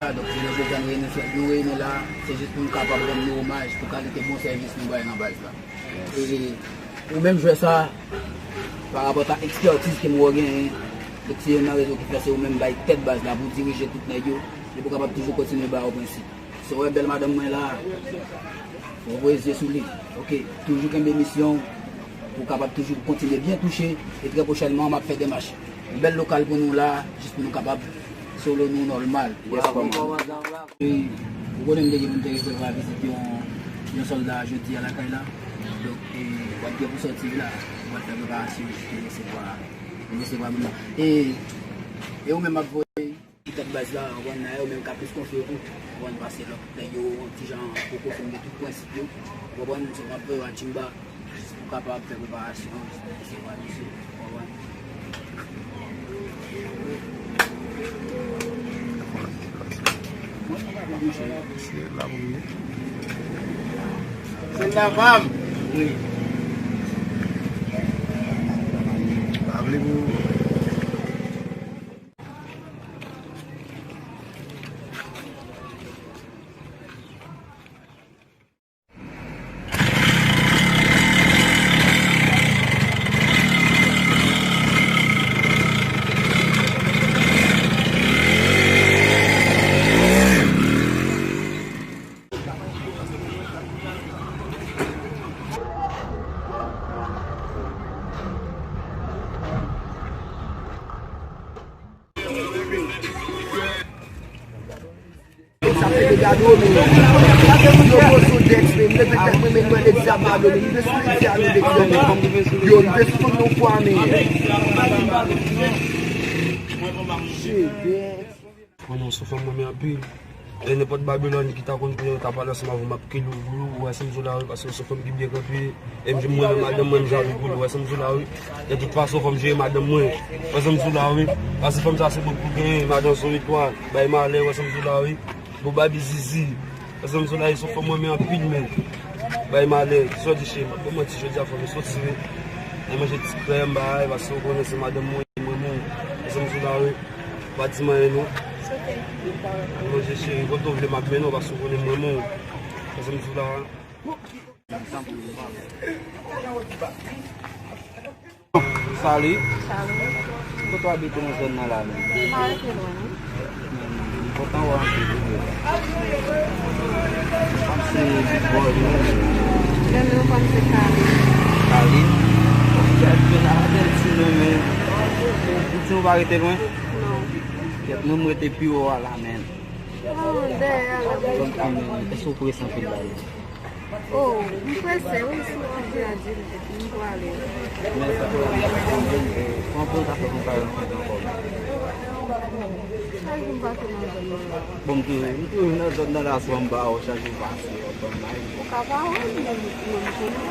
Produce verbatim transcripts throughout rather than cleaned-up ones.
Donk, jounen jodi a, nou reyini, nou reyini la, se jis pou nou kapab rann nou omaj pou kalite bon sèvis nou bay nan baz la. E ou menm jwè sa, pa rapò a ekspètiz ke m wè w genyen, donk se youn nan rezon ki fè se ou menm bay tèt baz la pou dirije tout nèg yo, e pou kapab toujou kontinye ba yo prensip. Si w wè bèl madanm mwen la, w voye zye sou li. Oke, toujou kenbe misyon w pou w kapab toujou kontinye byen touche. E trè pwochènman, m ap fè demach yon bèl lokal pou nou la, jis pou nou kapab solo nou nòmal. Yes, kòman. E ou konnen m te gen pou m te resevwa vizit yon, yon sòlda jodi a lakay la. Donk, e, w ap gen pou sòti la, w ap fè preparasyon jis pou resevwa, pou resevwa moun nan. E, e ou menm ap voye. Ki tèt baz la, w konprann, nan yo menm ka plis konfye yo tou, w konprann, pase lòt nèg yo, ti jan, poko fin gen tout prensip yo, w konprann, so m ap voye w a Timba, jis pou kapab fè preparasyon, jis pou resevwa misye, w konprann. Se la pou m ye. Se la pa m. Wi. Pa vle pou Sa fè dega domine. Gade moun yo poze w dèks, men m leve tèt mwen, men mwen egzame domine. M rive sou egzame domine. Yo, m rive sou tout nou fwa, men. Shit, dèks. Mwen, non, sou fanm mwen, men anpil. E nenpòt Babilòn ki ta konn pou yo ta pale ansanm avè w, m ap kile w pou yo, ou wè sa m di w la, wi, paske w se fanm ki byen kanpe. E m, mwen menm, madanm mwen, m jere pou li, ou wè sa m di w la, wi. De tout fason, fò m jere madanm mwen, ou wè sa m di w la, wi. Paske fanm sa se mwen pou genyen, madanm se yon etwal, bay malè, ou wè sa m di w la, wi. Bon, babi zizi, ou wè sa m di w la, wi, se yon fanm mwen renmen anpil, men bay malè, sa w di, cheri, m ap ba w manti, jodi a fò nou soti, wi. Al manje ti krèm, bagay, paske w konnen se madanm mwen, mwen, mwen, ou wè sa m di w la, wi. Pa di m anyen non. It's okay. Al manje cheri, kote w vle m ap mennen w, paske w konnen m renmen w. Sa se m di w la. Salut. Salut. Kote w abite nan zòn nan la menm? M pa rete lwen non. M kontan wè w anpil wi. Fanm se big boy non. Men nou fanm se Kali. Kali? Kèt, men a bèl ti non men. Ou di nou pa rete lwen? Non. Kèt, nou m rete pi wo a la, men. Oh, dèyè a la. Èske w prese anpil la? Oh, m prese, wi, si w anvi a di m, m prale. Men sa fè w anvi a di m, eh, pran pran ta fè pou kare anfèt ankò. Chak jou m pase nan zòn nan la. Bon, m toujou, m toujou nan zòn nan la, sou anba, ou chak jou pase, ou konn may. Ou ka pa wè m, men mwen m konnen.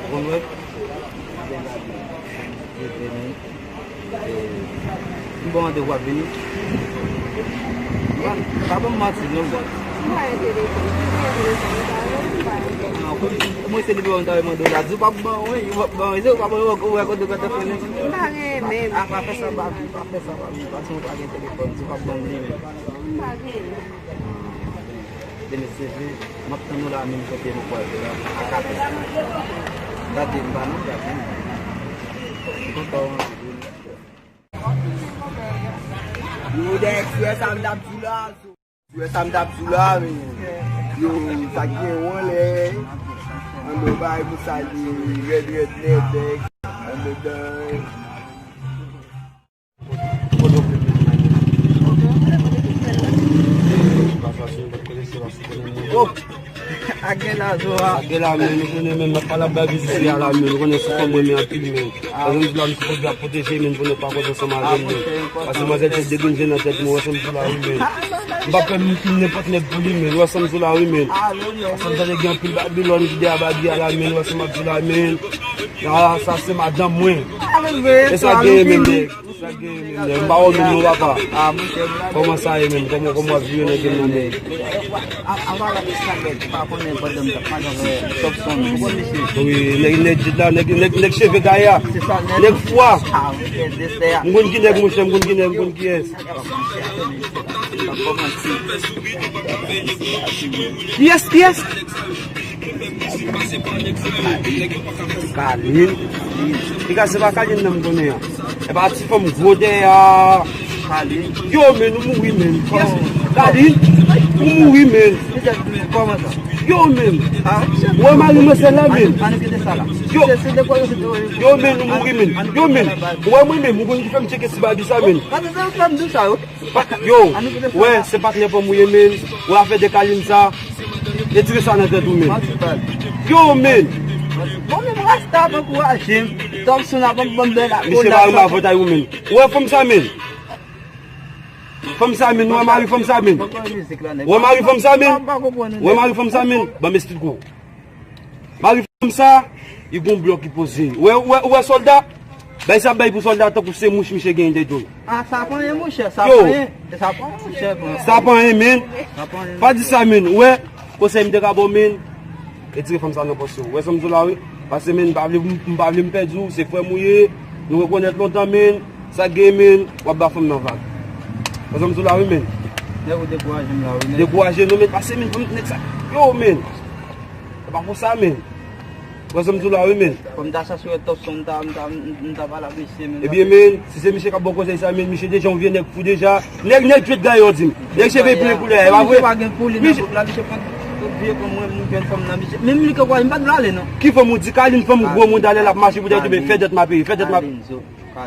Ou konn wè? Mwen, m ba w randevou w ap vini. Pa ban m manti non, bro. M pa gen telefòn. Si m gen telefòn, m ta rele w, m pa gen telefòn. Ah, kòm, kòm se nimewo m ta mande w la, di w p ap ban mwen, w p ap ban mwen, w p ap ban mwen, w wè kote w ka fè men. M pa gen menm. Ah, pa fè sa, pa, pa fè sa, pa, pa, si w pa gen telefòn, si w p ap ban m li menm. M pa gen. Demen se vre, m ap tann ou la, menm kote nou kwaze la, a katòz. Gade m pa nan gade m. M kontan w anpil wi. Yo, dèyè eksprè sa m t ap di la. Wè sa m t ap di w la, men yo, sa k gen yon lè, ann, yo bay pou sa li rèd, rèd, nèt, nèg, anndan. Oh, ak gen la, zo a. Ak gen la, men, nou konnen, men, m ap pale ap bay vizit a la, men, nou konnen se fanm mwen, men, anpil, men. Pase m di la, m sou pwodui ap pwoteje, men, pou nou pa koz ansanm avè m, men. Pase manzèl te degounje nan tèt mwen, wè sa m di la, wi, men. M pa pè m fin nenpòt nèg pou li, men. Wè sa m di la, wi, men. Pase m tande gen anpil Babilòn ki dèyè babi a la, men. Wè sa m ap di la, men. Ah, sa se madanm mwen. E sa gen, men, men. Sa gen, men, men. M pa wè w menm non, papa. Kòman sa ye, men? Kòman, kòman w ap vive nan game nan, men? Wi, nèg, nèg, nèg, nèg, nèg cheve gaye a. Nèg fwa. M konn ki nèg, monchè, m konn ki nèg, m konn kiyès. Kiyès, kiyès? Kalin. Piga se pa Kalin nan m konnen an. E pa ti fanm gwo dèyè a. Yo, men, ou mouri, men. Kalin, ou mouri, men. Yo, men. Ou wè mari manzè la, men. Yo, yo, men, ou mouri, men. Yo, men. Ou wè mwen menm, ou konn ki fè m tcheke ti babi sa, men. Yo, wè, se patnè fanm ou ye, men. Ou afè de Kalin sa. Retire sa nan tèt ou, men. Yo, men. Bon, men rasta ap ankouraje m. Tòpson ap ban m bèl. Misye mari m avantay ou, men. Ou wè fanm sa, men. Fanm sa, men. Ou wè mari fanm sa, men. Ou wè mari fanm sa, men. Ou wè mari fanm sa, men. Ban m esplike w. Mari fanm sa, li gon blòk li poze. Ou wè, ou wè, ou wè sòlda? Bay sa bay pou sòlda tankou se mouch misye genyen dèyè do l. Ah, sa pa anyen, monchè, sa pa anyen. Sa pa anyen, monchè, bro. Sa pa anyen, men. Sa pa anyen, monchè. Pa di sa, men. Ou wè, konsèy m te ka ba w, men. Retire fanm sa nan pòs ou. Ou wè sa m di w la, wi. Pase, men, m pa vle, m pa vle m pèdi w. Se frè m ou ye. Nou rekonèt lontan, men. Sa k gen, men. W ap ba fanm nan vag. Ou wè sa m di w la, wi, men. Nèg ou dekouraje m la, wi, men. Dekouraje nou, men. Pase, men, fanm nèg sa. Yo, men. E pa pou sa, men. Wè sa m di w la, wi, men. Fò m ta chache wè Tòpson, m ta, m ta, m ta pale ak misye, men. Ebyen, men, si se misye k ap ba w konsèy sa, men, misye deja yon vye nèg fou deja. Nèg, nèg dwèt gaye, yo di m. Nèg cheve plen koulè, e pa vre? Misye pa gen pou li nan gwoup la, misye pran tout vye fanm, mwen, mwen jwenn fanm nan, misye. Menm li ke kwè, m pa t vle ale, non. Ki fanm ou di? Kalin, fanm gwo moun, talè l ap mache pou tèt ou, men fè dèt m ap peye, fè dèt m ap.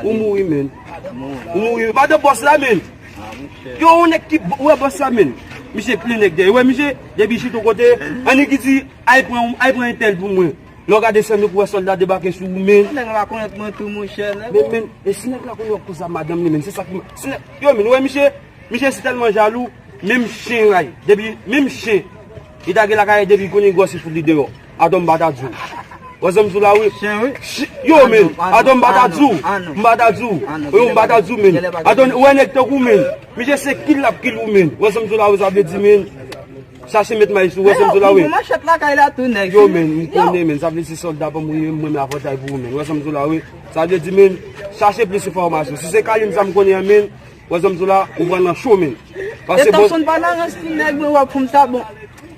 Ou mouri, men. Ou mouri, men. Madan bòs la, men. Yo, yon nèg ki, ou wè bòs la, men. Misye plen nèg dèyè. Ou wè misye, depi chita yon kote, annik li di, al pran, al pran entèl pou mwen. Lè w gade sèn ou pou wè sòlda debake sou ou, men. Nèg la konèt mwen tou, monchè, nèg. Men, men, e si nèg la konn w ap koze a madanm li, men, se sa ki, si nèg, yo, men, ou wè misye, misye si tèlman jalou, menm chen ray, depi, menm chen, li ta gen lakay depi konnen gwòs li fout li deyò. Atò m pa ta di w. Wè sa m di w la, wi. Chen, wi. Yo, men, atò m pa ta di w. M pa ta di w. Yo, m pa ta di w, men. Atò, ou wè nèg tankou, men. Misye se kil l ap kil ou, men. Wè sa m di w la, wi, sa vle di, men. Chache met may sou, wè sa m di w la, wi. Manchèt lakay la tou, nèg. Yo, men, m konnen, men. Sa vle di sòlda pa m, wi, mwen, men avantay pou ou, men. Wè sa m di w la, wi. Sa vle di, men, chache plis enfòmasyon. Si se Kalin sa m konnen an, men, wè sa m di w la, ou pran nan cho, men. Pase e Tòpson pa nan rans tou, nèg, mwen, w ap fè m sa, bon.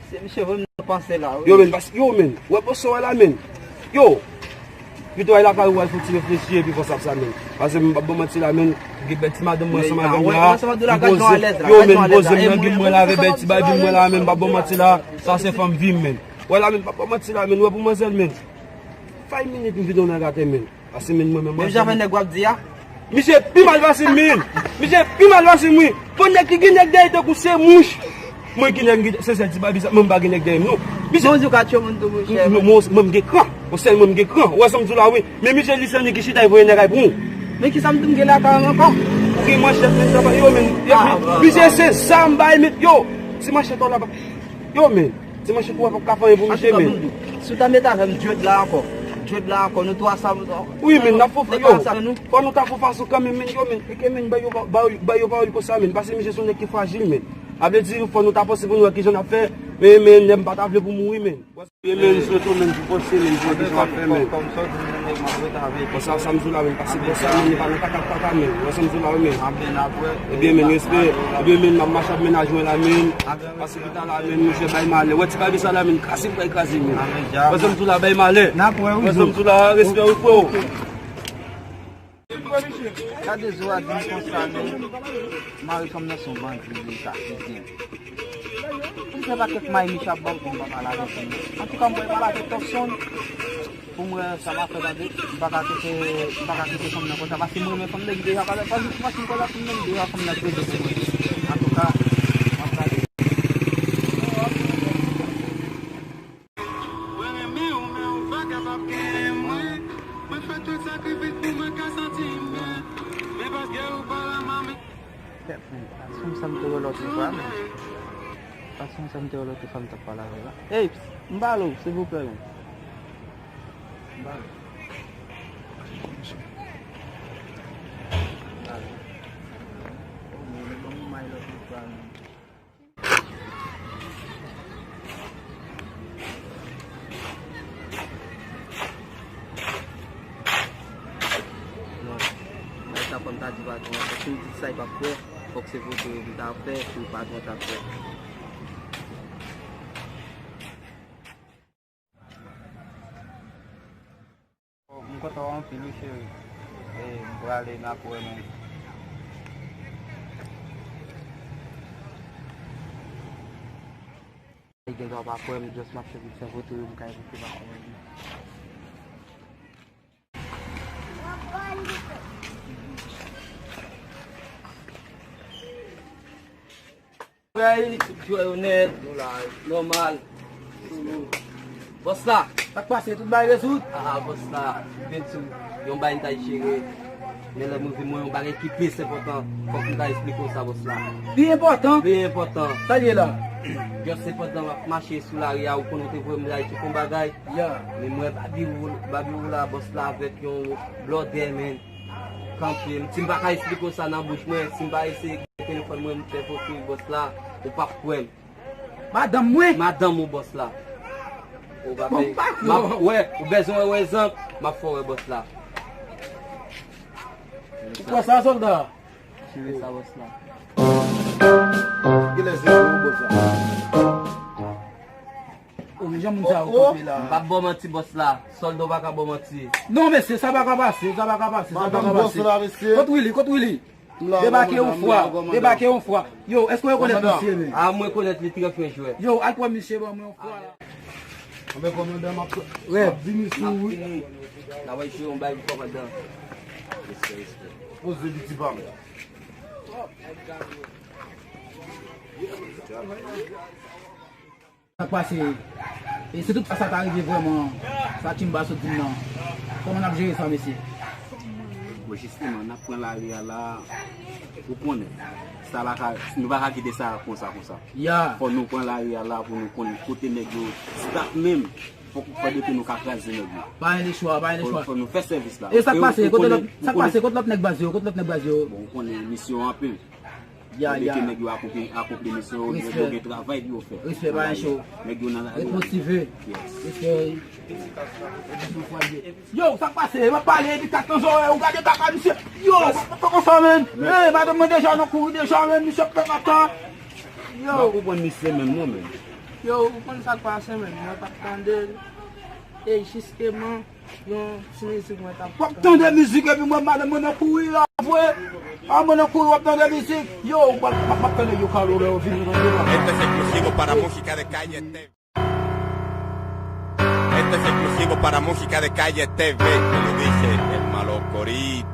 Se misye vre m nan panse la, wi. Yo, men, pase, yo, men, wè bòs sa w wè la, men. Yo, pito ay lakay ou al fè ti reflechi epi fòs ap sa, men. Pase m p ap ba w manti la, men. Gen bèl ti madanm mwen ansanm avè m la. Yo, men, poze m nan gim mwen la, avè bèl ti baby mwen la, men, m p ap ba w manti la. Sa se fanm vi m, men. Wè la, men, m p ap ba w manti la, men. Wè pou manzèl, men. Five minutes m vide w nan gate, men. Pase, men, mwen menm. Menm jan avè nèg w ap di a. Misye pi mal pase m, men. Misye pi mal pase m, wi. Fò nèg ki gen nèg dèyè tankou se mouch. Mwen ki nèg m gen, se sèl ti babi sa, mwen m pa gen nèg dèyè m, non. Misye. Bon, ou ka tchwe moun tou, monchè. Mwen, mwen, mwen m gen kran. Ou sèl mwen m gen kran. Ou wè sa m di w la, wi. Men misye li se li ki chita, li voye nèg ay pou ou. Men ki sa m tou m gen lakay mwen ankò? Ou gen manchèt, men sa pa, yo, men. Misye se zam bay, men. Yo, ti manchèt w la pa. Yo, men. Ti manchèt ou wè p ap ka fè anyen pou misye, men. Si w ta met avè m, djwèt la ankò. Djwèt la ankò, nou twa sa. Wi, men, n ap fè, yo. Fò nou ta fè fason kanmenm, men, yo, men. Eke, men, bay yo, bay, bay yo pawòl konsa, men. Pase misye se yon nèg ki frajil, men. A vle di, fò nou ta panse pou nou wè kijan n ap fè. Men, men, men, m pa ta vle pou mouri, men. Wi, men, sou tou, men, pou panse, men, pou wè kijan w ap fè, men. Bon, sa, sa m di w la, men, pase bon sa, men, li pa nan kaka paka, men. Wè sa m di w la, men. Ebyen, men, respè. Ebyen, men, m ap mache ap mennaj mwen la, men. Pase pita la, men, monchè, bay malè. Wè ti baby sa la, men, kraze, bay kraze, men. Wè sa m di w la, bay malè. Wè sa m di w la, respè, wi, freo. Gade zo a di m konsa, men mari fanm nan se yon bandi li ye, sa fizye. Si se pa kèk may Micha ap ban m pou m pa pale avè fanm nan. Antouka, m pral pale avè Topson pou m wè sa m ap fè, tande. M pa ka kite, m pa ka kite fanm nan konsa, paske m renmen fanm nan, m deja pale, paske m konnen fanm nan, m deja fanm nan kredi pou mwen. Antouka, m ap pale. Mwen renmen w, men w pa kapab genyen mwen. Mwen fè tout sakrifis pou mwen ka santi m byen. Men paske ou pa la, mami. Kèt, men, pa sou sa m te wè lòt fwa, men. Pa sou sa m te wè lòt fwa m t ap pale avè l la. Ey, m pale w, silvouplè, men. M pale w. M pale w. Oh, men, ban m may lòt fwa, men. Non. Bay sa fò m ta di patwon an, paske m di sa, li p ap kwè. Fòk se foto yo m ta fè pou patwon ta kwè. M kontan w anpil wi, cheri. E, m prale, n ap wè nou. Li gen dwa pa kwè m, just m ap fè vit fè foto yo, m ka evite pa kwè m. Frè, tout jwè yo nèt, nòmal. Bòs la. Sa k pase, tout bagay rezoud? Ah, bòs la, vin sou yon bagay m ta jere. Men lè m rive, mwen, yon bagay ki plis enpòtan, fòk m ta esplike w sa, bòs la. Pi enpòtan? Pi enpòtan. Sa l ye la? Just enpòtan, w ap mache sou lari a, ou konnen w te voye m la, e tout yon bagay. Ya. Men mwen, babi ou, babi ou la, bòs la, avèk yon blòdè, men. Kanpe m. Si m pa ka esplike w sa nan bouch mwen, si m pa eseye gen telefòn mwen, m fè foto bòs la, ou p ap kwè m. Madanm mwen? Madanm ou bòs la. Ou pa fè. M ap wè, ou bezwen wè zank, m ap fè w wè bòs la. Ou kwè sa, sòlda? Cheve sa bòs la. Kilès li ye, bòs la? Oh, men jan moun sa yo kanpe la. M p ap ba w manti, bòs la. Sòlda, w pa ka ba w manti. Non, mesye, sa pa ka pase, sa pa ka pase, sa pa ka pase. Kot Willy, kot Willy? Debake yon fwa, debake yon fwa. Yo, èske w rekonèt misye, men? Ah, mwen rekonèt li, trè fen jwè. Yo, al pran misye ban mwen yon fwa la. Anben, kòmandan, m ap, m ap vini sou ou wi. N a jwe yon bay pou kòmandan. Respè, respè. Poze piti pa m. Sa k pase? E si tout sa ta rive vrèman, sa Kimba sot di m nan, kòman n ap jere sa, mesye? Bon, jisteman, n ap pran lari a la, ou konnen. Sa la ka, nou pa ka kite sa konsa, konsa. Ya. Fò nou pran lari a la pou nou konn kote nèg yo start menm. Fò, fò depi nou ka kraze nèg yo. Pa gen lechwa, pa gen lechwa. Fò, fò nou fè sèvis la. E sa k pase? Kote lòt, sa k pase? Kote lòt nèg baz yo? Kote lòt nèg baz yo? Bon, ou konnen misyon anpil. Ya, ya. Fò depi nèg yo akonpli, akonpli misyon yo, nèg yo gen travay pou yo fè. Respè, pa gen cho. Nèg yo nan lari. Ret motive. Yes. Respè. Yo, sa k pase? M ap pale epi kat nan zòrèy ou, gade kaka misye. Yo, pa fè konsa, men. Ey, madanm mwen deja nan kouri deja, men, misye ap fè kaka. Yo. M pa konprann misye menm non, men. Yo, ou konn sa k pase, men. Mwen pa t tande l. E jisteman, yon ti mizik mwen t ap tande. W ap tande mizik epi mwen, madanm mwen nan kouri la, vre. A, mwen nan kouri, w ap tande mizik. Yo, w ap, w ap, w ap tande yo kalo lè yo vini nan yo la. Esto es exclusivo para música de calle T V. Esto es exclusivo para música de calle T V. Te lo dije, el malo corita.